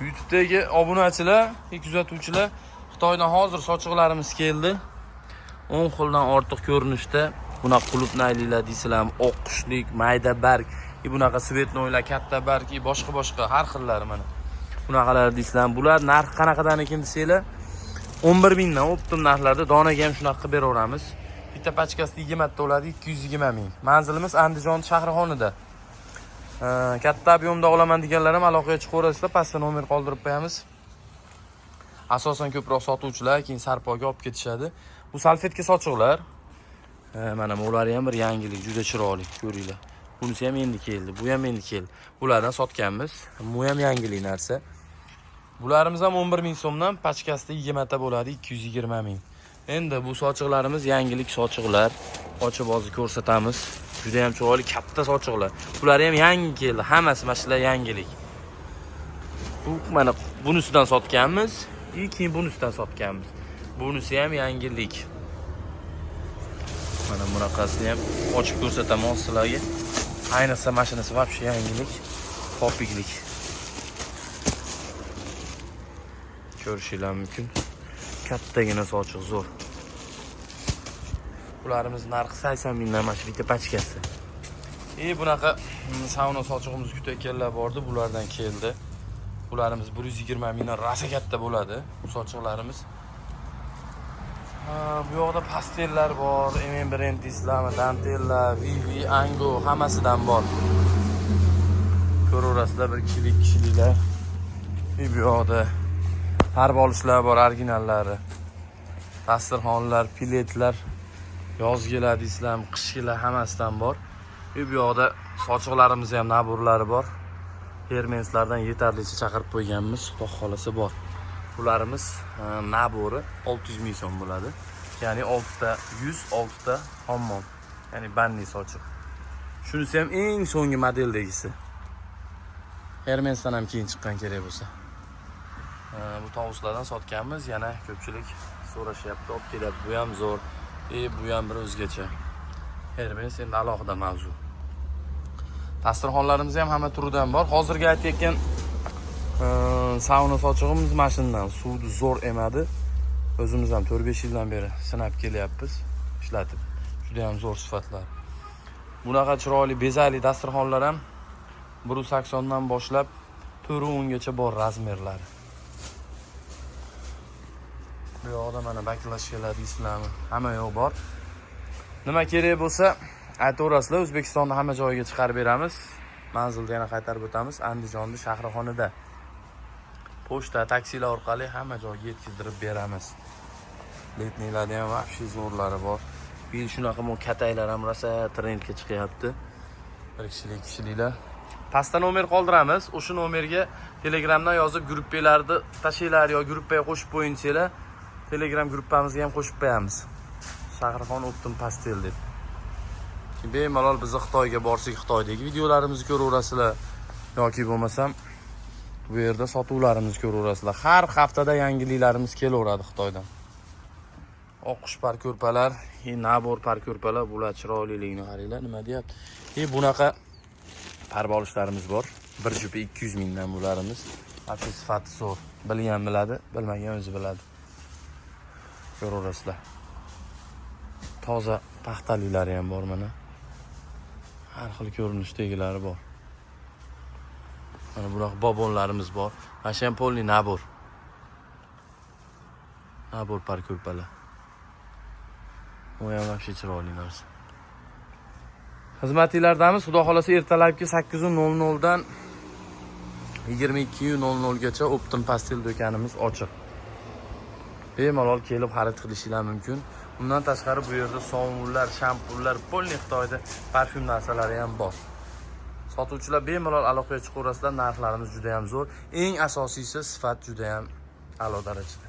YouTube'dagi obunachilar, kuzatuvchilar, Xitoydan hozir sochiqlarimiz keldi. 10 xildan ortiq ko'rinishda bunaqa qulupnayliklar deysizlarmi, oq qushlik, mayda barg, и bunaqa цветной lar, katta barg, и boshqa boshqa har xillari mana. Bunaqalar deysizlarmi? Bular narxi qanaqadan ekan desanglar, 11 mingdan оптом narxlarda donaga ham shunaqa qilib beraveramiz. Bitta pachkasida 20 ta bo'ladi, 220 ming. Manzilimiz Andijon shahrixonida. Katta объем da olaman deganlar ham aloqaga chiqaverasizlar, pastda nomer qoldirib qo'yamiz. Asosan ko'proq sotuvchilar keyin sarpoga olib ketishadi. Bu salfetka sochiqlar. Mana bular ham bir yangilik, juda chiroyli, ko'ringlar. Bunisi ham endi keldi, bu ham endi keldi. Bulardan sotganmiz. Bu ham yangilik narsa. Bularimiz ham 11 ming so'mdan, pachkasida 20 ta bo'ladi, 220 ming. Endi bu sochiqlarimiz yangilik sochiqlar. Ochib hozir ko'rsatamiz. Juda ham chiroyli katta sochiqlar. Bular ham yangi keldi. Hammasi mana shular yangilik. Bu mana bunisidan sotganmiz, и keyin bunisidan sotganmiz. Bunisi ham yangilik. Mana bunaqasini ham ochib ko'rsataman hozir sizlarga. Ayniqsa mashinasi вообще yangilik, topiklik. Ko'rishinglar mumkin. Kattagina sochiq zo'r. Bularimiz narxi 80 mingdan mana shu bitta pachkasi. И bunaqa sauna sochig'imiz kutayotganlar bordi, bulardan keldi. Bularimiz 120 mingdan, rosa katta bo'ladi bu sochiqlarimiz. Ha, bu yoqda pastellar bor, MM brend deysizlarmi, dantellar, Vivi, Ango hammasidan bor. Ko'raverasizlar, bir kishilik, kishiliklar. И bu yoqda parvolishlar bor, originallari. Dasturxonlar, pletlar, yozgilar deysizlarmi, qishkilar hammasidan bor. И bu yoqda sochiqlarimiz ham набор lari bor. Hermeslardan yetarlicha chaqirib qo'yganmiz, xudo xolasa bor. Bularimiz набор i 600 ming so'm bo'ladi. Ya'ni 6 ta 100, 6 ta hammom. Ya'ni банный sochiq. Shunisi ham eng so'nggi modeldagisi. Hermesdan ham keyin chiqqan kerak bo'lsa. Bu tovuslardan sotganmiz, yana ko'pchilik so'rashyapti, olib kelyapti. Bu ham zo'r. E, bu ham bir o'zgacha. Hermes endi alohida mavzu. Dasturxonlarimiz ham hamma turidan bor. Hozirgi aytayotgan sauna sochig'imiz mana shundan. Suvni zo'r emadi. O'zimiz ham 4-5 yildan beri sinab kelyapmiz, ishlatib. Juda ham zo'r sifatlar. Bunaqa chiroyli bezakli dasturxonlar ham 180 dan boshlab 410 gacha bor размер lari. Bu yoqda mana баклажка lar deysizlarmi? Hamma yoq bor. Nima kerak bo'lsa aytaverasizlar, O'zbekistonni hamma joyiga chiqarib beramiz. Manzilni yana qaytarib o'tamiz. Andijonni shahrixonida. Pochta, taksilar orqali hamma joyga yetkazdirib beramiz. Летний larda ham вообще zo'rlari bor. Bu yil shunaqa mo kataklar ham rosa trendga chiqyapti. Bir kishilik, kishiliklar. Pastda nomer qoldiramiz. O'sha nomerga Telegramdan yozib gruppalarni tashlanglar yo gruppaga qo'shib qo'ying desanglar, Telegram gruppamizga ham qo'shib qo'yamiz. Shahrixon Оптом Pastel deb. Keyin bemalol bizni Xitoyga borsak, Xitoydagi videolarimizni ko'raverasizlar yoki bo'lmasam bu yerda sotuvlarimizni ko'raverasizlar. Har haftada yangiliklarimiz kelaveradi Xitoydan. Oqqush par ko'rpalar, и набор par ko'rpalar, bular chiroyliligini qaranglar, nima deyapti. И bunaqa parvolishlarimiz bor. Bir jupi 200 mingdan bularimiz. Вообще sifati zo'r. Bilgan biladi, bilmagan o'zi biladi. Ko'raverasizlar. Toza paxtalilari ham bor mana. Har xil ko'rinishdagilari bor. Mana bunaqa bobonlarimiz bor. Mana shu ham полный набор. Набор par ko'rpalar. Bu ham вообще chiroyli narsa. Xizmatinglardamiz. Xudo xolasa ertalabki 8:00 dan 22:00 gacha Оптом Pastel do'konimiz ochiq. Bemalol kelib xarid qilishinglar mumkin. Undan tashqari bu yerda sovunlar, shampunlar, полный Xitoyda parfyum narsalari ham bor. Sotuvchilar bemalol aloqaga chiqaverasizlar, narxlarimiz juda ham zo'r. Eng asosiysi sifat juda ham a'lo darajada.